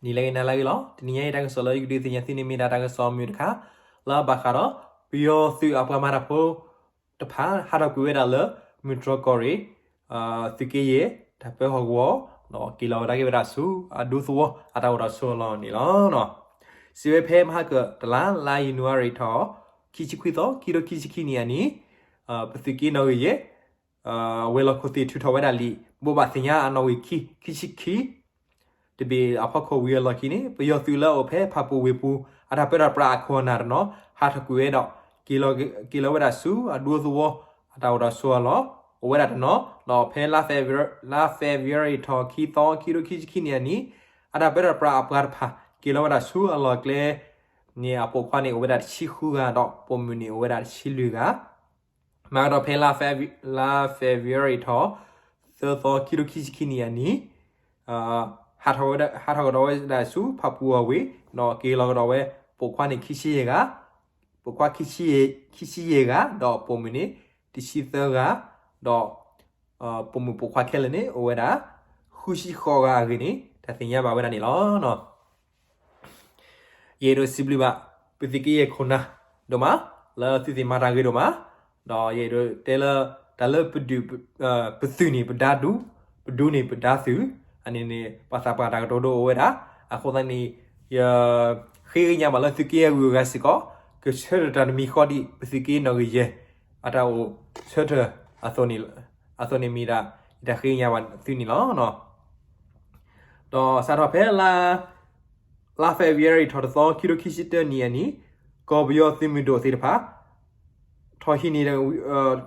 နံၤလၢအဂ့ၤ နၤလၢအဂ့ၤလီၤ. တနံၤညါအံၤတၢ်ကစီၣ်လၢယကဒုးသ့ၣ်ညါသုန့ၣ်မ့ၢ်ဒၣ်တၢ်ကစီၣ်မုာ်တခါ လၢအဘၣ်ဃးဒီး ပယီၤသုးအပှၤမၤတၢ်ဖိတဖၣ် ဟးထီၣ်ကွံာ်ဝဲဒၣ်လၢ မုၢ်တြီၢ်ကီၢ်ရ့ၣ် သုးက့ယဲၢ် တၢ်ပၢဟီၣ်ကဝီၤ ဒီးက့ၤလီၤဝဲဒၣ်က့ၤဝဲဒၣ်ဆူအဒူသဝီအတၢ်အိၣ်ဒီးဆိးအလီၢ်န့ၣ်လီၤ. စံးဝဲဖဲမဟါကတလါ လါယနူၤအါရံၤထီၣ် ခံဆံခွံသီ ခံထိခံဆံခံနံၣ်အနံၤ ပသုးက့နီၣ်ဂံၢ်ယဲၢ် ဝဲၤလီၢ်ခိၣ်သ့ၣ်ထုးထီၣ်ဝဲဒၣ်လံာ် ဘိးဘၣ်သ့ၣ်ညါအနီၣ်ဂံၢ်ခံ ခံဆံခံ တဘ့ၣ်အဖီခိၣ်ဝံၤအလီၢ်ခံန့ၣ် ပယီၤသုးလၢအအိၣ်ဖဲဖၣ်ပူၤဝ့ၢ်ပူၤ အတၢ်ပၢတၢ်ပြးအခိၣ်အနၢ်တနီၤ ဟးထီၣ်ကွံာ်ဝဲဒီး က့ၤလီၤဝဲဒၣ်ဆူအဒူသဝီ အတၢ်အိၣ်ဒီးဆိးအလီၢ် အိၣ်ဝဲဒၣ်တနီၤ ဒီးဖဲလါ February ထီၣ်ခံသီ ခံထိခံဆံခံနံၣ်အနံၤ အတၢ်ပၢတၢ်ပြးအပှၤတဖၣ် က့ၤလီၤဝဲဒၣ်ဆူအလီၢ်ကျဲန့ၣ် အပိာ်ခွါန့ၣ် အိၣ်ဝဲဒၣ်တဆံဃုဂၤ ဒီးပိာ်မုၣ်န့ၣ် အိၣ်ဝဲဒၣ်တဆံလွံၢ်ဂၤ မၤကဒီးဖဲလါ February ထီၣ် သၢသီ ခံထိခံဆံခံနံၣ်အနံၤ ဟးထီၣ်ကဒီးဝဲဒၣ်ဆူဖၣ်ပူၤအဝ့ၢ် ဒီးက့ၤလီၤကဒီးဝဲ ပိာ်ခွါန့ၣ် ခံဆံယဲၢ်ဂၤ, ပိာ်ခွါ ခံဆံယဲၢ်ဂၤ ဒီးပိာ်မုၣ်န့ၣ် တဆံသၢဂၤ, ဒီး ပိာ်မုၣ်ပိာ်ခွါခဲလၢာ်န့ၣ် အိၣ်ဝဲဒၣ် ဃုဆံဃိးဂၤအဂ့ၢ်န့ၣ် တၢ်သ့ၣ်ညါဘၣ်ဝဲဒၣ်န့ၣ်လီၤ. ယအဲၣ်ဒိးစံးဘျုးဘၣ် ပသုးက့ယဲၢ်ခိၣ်နၢ်ဒိၣ်မး လၢသုသ့ၣ်မၤတၢ်ဂ့ၤဒိၣ်မး, ဒီးယအဲၣ်ဒိးတဲလၢ တၢ်လၢပဒုၣ် ပသုးန့ၣ်ပဒါဒူ, ပဒူန့ၣ်ပဒါသုး, အန့ၣ်န့ၣ် ပှၤသးပှၢ်တၢ်ကတိၤဒိအိၣ်ဝဲဒၣ်, အဃိသတးန့ၣ် ယဃ့ကညးဘၣ်လၢသုးက့အဂုၤအဂၤစ့ၢ်ကီး ကဆၢထၢၣ်တၢ်တမံၤဃီဒံး ပသုးက့နီၣ်ဂံၢ်ယဲၢ် အတၢ်အိၣ်ဆၢထၢၣ် အသိးန့ၣ်မ့ၢ်ဒၣ် ယတၢ်ဃ့ကညးဘၣ်သုန့ၣ်လီၤ. ဒီးစးထီၣ်ဖဲ လါ February ထီၣ်တသီ ခံထိခံဆံတၢနံၣ်အနံၤ ကီၢ်ပယီၤသုးမုၢ်ဒိၣ်သ့ၣ်တဖၣ် ထီၣ်ဟံးန့ၢ်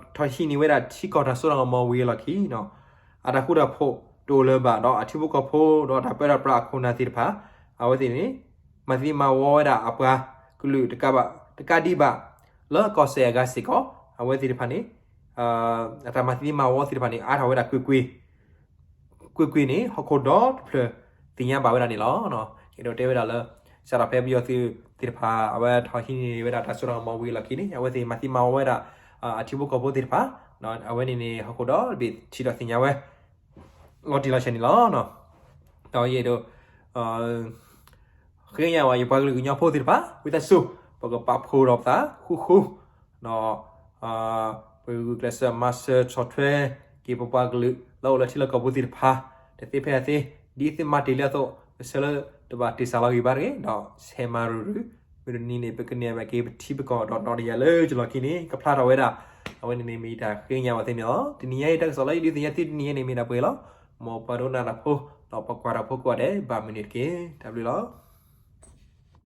ထီၣ်ဟံးန့ၢ်ဝဲဒၣ်ထံကီၢ်တၢ်စိတၢ်ကမီၤဝံၤအလီၢ်ခံ အတၢ်ဃူတၢ်ဖိးတအိၣ်လၢၤဘၣ် ဒီးအထံဖိကီၢ်ဖိဒီးတၢ်ပၢတၢ်ပြးအခိၣ်နၢ်သ့ၣ်တဖၣ် အဝဲသ့ၣ်န့ၣ် မၤသံမၤဝီဝဲဒၣ်အပှၤကလုာ်တကးဒံးဘၣ် လၢကီၢ်စဲၣ်အဂၤစ့ၢ်ကီး အဝဲသ့ၣ်တဖၣ်န့ၣ် အတၢ်မၤသံမၤဝီသ့ၣ်တဖၣ်န့ၣ် အါထီၣ်ဝဲဒၣ်ကွ့ၢ်ကွ့ၢ် ကွ့ၢ်ကွ့ၢ်န့ၣ် ဟီၣ်ခိၣ်ဒီတဖျၢၣ်သ့ၣ်ညါဘၣ်ဝဲဒၣ်န့ၣ်လီၤ. အဲၣ်ဒိးတဲဝဲဒၣ်လၢ စးထီၣ်ဖဲပယီၤသုးသ့ၣ်တဖၣ် အဝဲထီၣ်ဟံးန့ၢ်ဝဲဒၣ်တၢ်စိတၢ်ကမီၤဝံၤအလီၢ်ခံန့ၣ် အဝဲသ့ၣ်မၤသံမၤဝီဝဲဒၣ် အထံဖိကီၢ်ဖိသ့ၣ်တဖၣ် အဝဲန့ၣ်န့ၣ် ဟီၣ်ခိၣ်ဒီဘ့ၣ်ထံၣ်ဒီးသ့ၣ်ညါဝဲ လီၤတံၢ်လီၤဆဲးန့ၣ်လီၤ. ဒီးယအဲၣ်ဒိး ဃ့ကညးဝဲယပှၤကလုာ်ကညီဖိသ့ၣ်တဖၣ် ဝံသးစူၤ ပကပာ်ဖှိၣ်ဒီးပသးဃူဃူ ဒီး ပဂုာ်ကျဲးစၢးမၤစၢၤဆီၣ်ထွဲက့ၤပပှၤကလုာ်လၢအိၣ်လၢထံလီၢ်ကီၢ်ပူၤသ့ၣ်တဖၣ် တသ့ဖဲအသ့ ဒ်သုမၤတ့ၢ်လံအသိး ကဆၢလၢတဘၣ်တ့ၢ်စၢ်လီၤဂံၢ်ဘါတဂ့ၤ ဒီးဆဲးမၤရူၤရူၤ မုၢ်တနံၤန့ၣ် ပကန့ၢ်ဘၣ်က့ၤပထံပကီၢ်ဒီးနီၣ်တယၢ်လၢယလီၢ်ခံန့ၣ် ကဖျါထီၣ်ဝဲဒၣ် အဝဲန့ၣ်န့ၣ်မ့ၢ်တၢ်ဃ့ကညးဝဲသ့ၣ်န့ၣ်လီၤ. တနံၤညါအံၤတၢ်ကစီၣ်လၢယဒုးသ့ၣ်ညါသုတနံၤညါန့ၣ်မ့ၢ်ဒၣ်ပှဲၤလီၤ. မ်ပှၤဒိကနၣ်တၢ်ဖိ ဒီးပှၤကွၢ်တၢ်ဖိကိးဂၤဒဲး ဘၣ်မနုၤတက့ၢ်. တၢ်ဘျုးလီၤ.